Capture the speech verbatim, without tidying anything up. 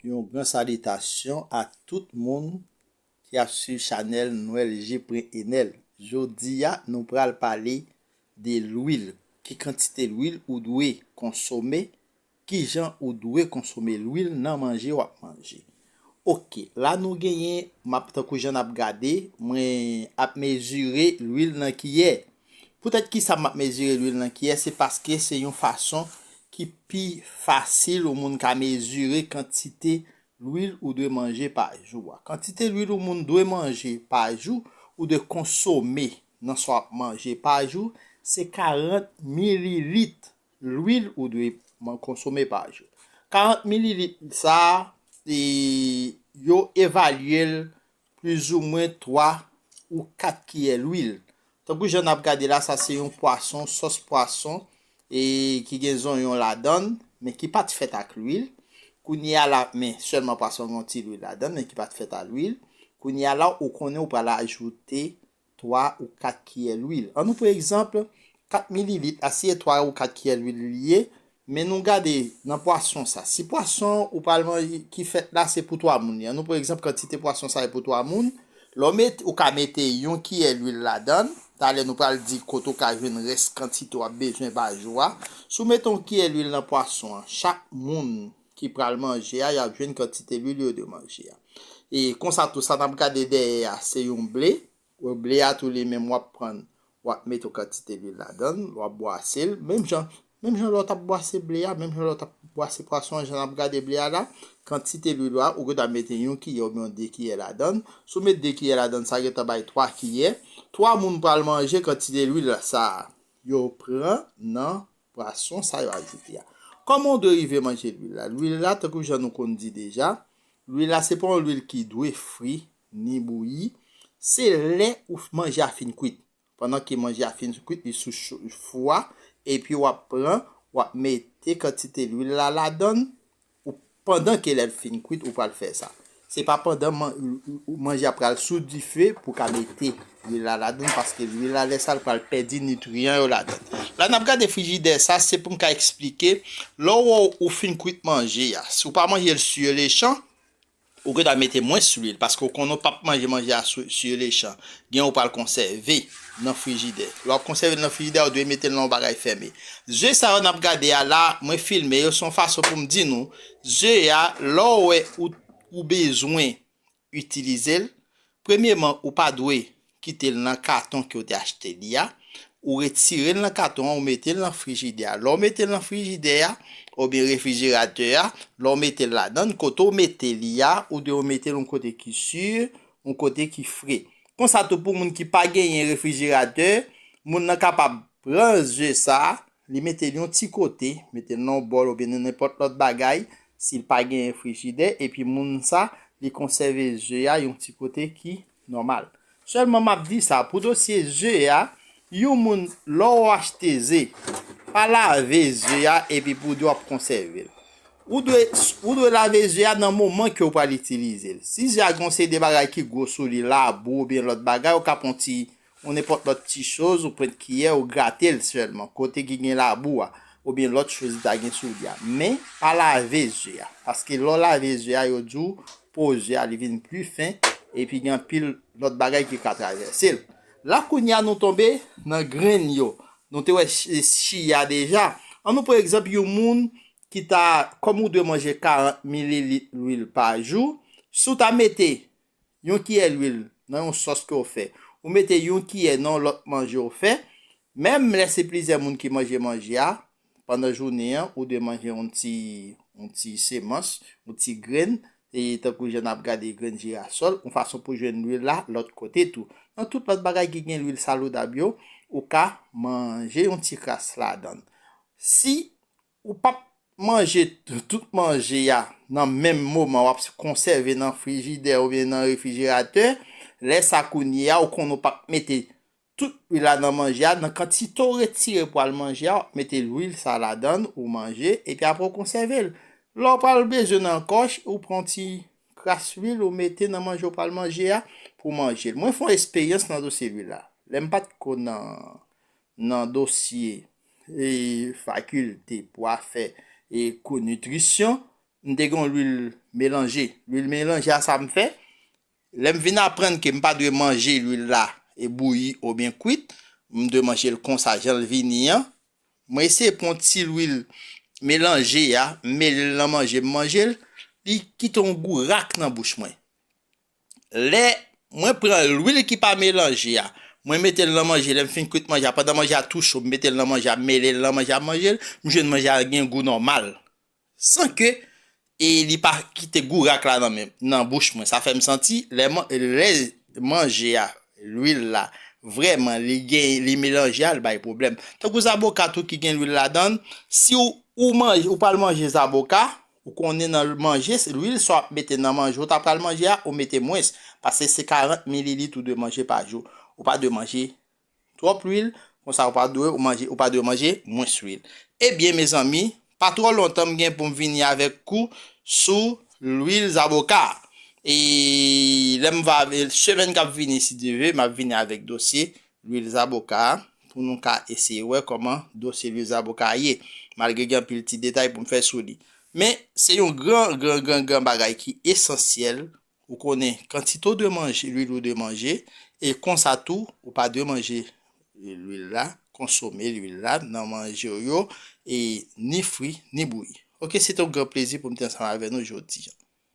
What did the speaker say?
Yon gran salitasyon a tout moun ki ap swiv chanèl Nwèl Jepren Enèl. Jodi a, nou pral pale de lwil. Ki kantite lwil ou dwe konsome? Kijan ou dwe konsome lwil nan manje w ap manje? Oke, la nou genyen, m ap, tankou jan n ap gade, mwen ap mezire lwil nan kiyè. Poutèt ki sa m ap mezire lwil nan kiyè? Se paske se yon fason ki pi fasil yon moun ka mezire kantite lwil ou dwe manje pa jou a. Kantite lwil yon moun dwe manje pa jou, ou dwe konsome nan sa w ap manje pa jou, se karant mililit lwil ou dwe man-, konsome pa jou. Karant mililit sa a, e, yo evalye l plizoumwen twa ou kat kiyè lwil. Tankou jan n ap gade la, sa se yon pwason, sòs pwason, e ki gen zonyon ladan l, men ki pa t fèt ak lwil. Kounye a la, men sèlman pwason gen yon ti lwil ladan l, men ki pa t fèt ak lwil. Kounye a la, ou konnen ou pral ajoute twa ou kat kiyè lwil. Ann nou pran egzanp, kat mililit, a si e twa ou kat kiyè lwil li ye, men nou gade nan pwason sa. Si pwason ou pral manje ki fèt la, se pou twa moun li. Ann nou pran egzanp, kantite pwason sa e pou twa moun. Lè w met, ou ka mete yon kiyè lwil ladan l. Talè nou pral di kote w ka jwenn rès kantite w ap bezwen pa jou a. Si w mete yon kiyè lwil nan pwason an, chak moun ki pral manje a, y ap jwenn kantite lwil yo dwe manje a. E konsa tou, sa n ap gade dèyè a, se yon ble. Ble a tou li menm w ap pran, w ap mete yon kantite lwil ladan l, w ap bwase l. Menm jan, menm jan lè w t ap bwase ble a, menm jan lè w t ap bwase pwason an, jan n ap gade ble a la, kantite lwil la, ou gentan mete yon kiyè oubyen de kiyè ladan l. Si w met de kiyè ladan l, sa gentan bay twa kiyè. Twa moun pral manje kantite lwil sa a yo pran nan pwason sa yo ajoute a. Kòman w dwe rive manje lwil la? Lwil la, tankou jan nou konn di deja, lwil la se pa yon lwil ki dwe fri ni bouyi. Se lè ou f-, manje a fin kwit. Pandan ke manje a fin kwit, li sou cho-, fou a, epi w ap pran, w ap mete kantite lwil la ladan l, ou, pandan ke lè l fin kwit, ou pral fè sa. Se pa pandan man-, ou, ou, manje a pral sou dife pou w ka mete lwil la ladan l, paske lwil la, lè sa, l pral pèdi nitriyan yo ladan l. La, n ap gade frijidè sa, se pou m ka eksplike. Lè w wè ou fin kwit manje a, si w pa manje l sirlechan, ou gentan mete mwens lwil, paske w konnen w p ap manje manje a sou, sirlechan. Gen ou pral konsève nan frijidè. Lè w ap konsève l nan frijidè, ou dwe mete l nan yon bagay fèmen. Ze sa yo n ap gade a la, mwen filme yo, se yon fason pou m di nou, ze a, lè w wè ou, ou bezwen itilize l, premyeman, ou pa dwe kite l nan katon ke w te achte li a. Ou retire l nan katon an, ou mete l nan frijidè a. Lè w mete l nan frijidè a, oubyen refrijeratè a, lè w mete l ladan l, kote w mete li a, ou dwe mete l yon kote ki si, yon kote ki fre. Konsa tou, pou moun ki pa genyen refrijeratè, moun nan kapab pran ze sa a, li mete l yon ti kote, mete l nan yon bòl oubyen nan nenpòt lòt bagay, si l pa genyen frijidè, epi moun sa, li konsève ze a yon ti kote ki nòmal. Sèlman m ap di sa, pou dosye ze a, yon moun, lè w achte ze, pa lave ze a epi pou w di w ap konsève l. Ou dwe, ou dwe lave ze a nan moman ke w pral itilize l. Si ze a gen yon seri de bagay ki gwo sou li, labou oubyen lòt bagay, ou ka pran yon ti, yon nenpòt lòt ti choz, ou pran kiyè, ou grate l sèlman, kote ki gen labou a, oubyen lòt choz li ta gen sou li a. Men, pa lave ze a, paske lè w lave ze a, yo di w po ze a, li vin pli fen, epi gen anpil lòt bagay ki ka travèse l. La, kounye a, nou tonbe nan grenn yo. Nou te wè chi-, chiya deja. Ann nou pran egzanp yon moun ki ta, kòm ou dwe manje karant mililit lwil pa jou, si w ta mete yon kiyè lwil nan yon sòs ke w fè, ou mete yon kiyè nan yon lòt manje w fè, menm lè se plizyè moun ki manje manje a, pandan jounen an, ou dwe manje yon ti, yon ti semans, yon ti grenn, e tankou jan n ap gade grenn jirasòl, yon fason pou jwenn lwil la lòt kote tou. Nan tout lòt bagay ki gen lwil salodab yo, ou ka manje yon ti kras ladan l. Si ou p ap manje t-, tout manje a nan menm moman, w ap konsève nan frijidè oubyen nan refrijeratè, lè sa kounye a, ou konnen ou p ap mete tout lwil la nan manje a, nan kantite w retire pou al manje a, w ap mete lwil sa ladan l, ou manje, epi apre w konsève l. Lè w pral bezwen nan kòch, ou pran ti kras lwil, ou mete nan manje w pral manje a, pou w manje l. Mwen fè yon esperyans nan dosye lwil la. Lè m pa t ko nan, nan dosye, e, fakilte pou afè, e, kou nitrisyon, m te gen yon lwil melanje. Lwil melanje a, sa m fè, lè m vin aprann ke m pa dwe manje lwil la e bouyi oubyen kwit, m dwe manje l konsa jan l vini an. Mwen eseye pran ti lwil melanje a, m mele l nan manje, m manje l, li kite yon gou rak nan bouch mwen. Lè mwen pran lwil ki pa melanje a, mwen mete l nan manje, lè m fin kwit manje a, pandan manje a tou cho, m mete l nan manje a, m mele l nan manje a, m manje l, m jwenn manje a gen gou nòmal. San ke e li pa kite gou rak la nan men, nan bouch mwen. Sa fè m santi lè man-, lè manje a, lwil la, vrèman, li gen, li melanje a, li bay pwoblèm. Tankou zaboka tou ki gen lwil ladan l, si w, ou manje, ou pral manje zaboka, ou konnen nan manje, se lwil sa w ap mete nan manje, ou ta pral manje a, ou mete mwens. Paske se karant mililit ou dwe manje pa jou. Ou pa dwe manje twòp lwil, konsa ou pa dwe ou manje, ou pa dwe manje mwens lwil. Ebyen, mezanmi, pa twò lontan m gen pou m vini avèk kou sou lwil zaboka. E lè m va, semèn k ap vini, si Dye vle, m ap vini avèk dosye lwil zaboka a pou nou ka eseye wè kòman dosye lwil zaboka a ye, malgre gen anpil ti detay pou m fè sou li. Men, se yon gran, gran, gran, gran bagay ki esansyèl. Ou konnen kantite w dwe manje, lwil ou dwe manje, e konsa tou, ou pa dwe manje lwil la, konsome lwil la nan manje w yo, e ni fri, ni bouyi. Oke, se te yon gran plezi pou m te ansanm avè nou jodi a.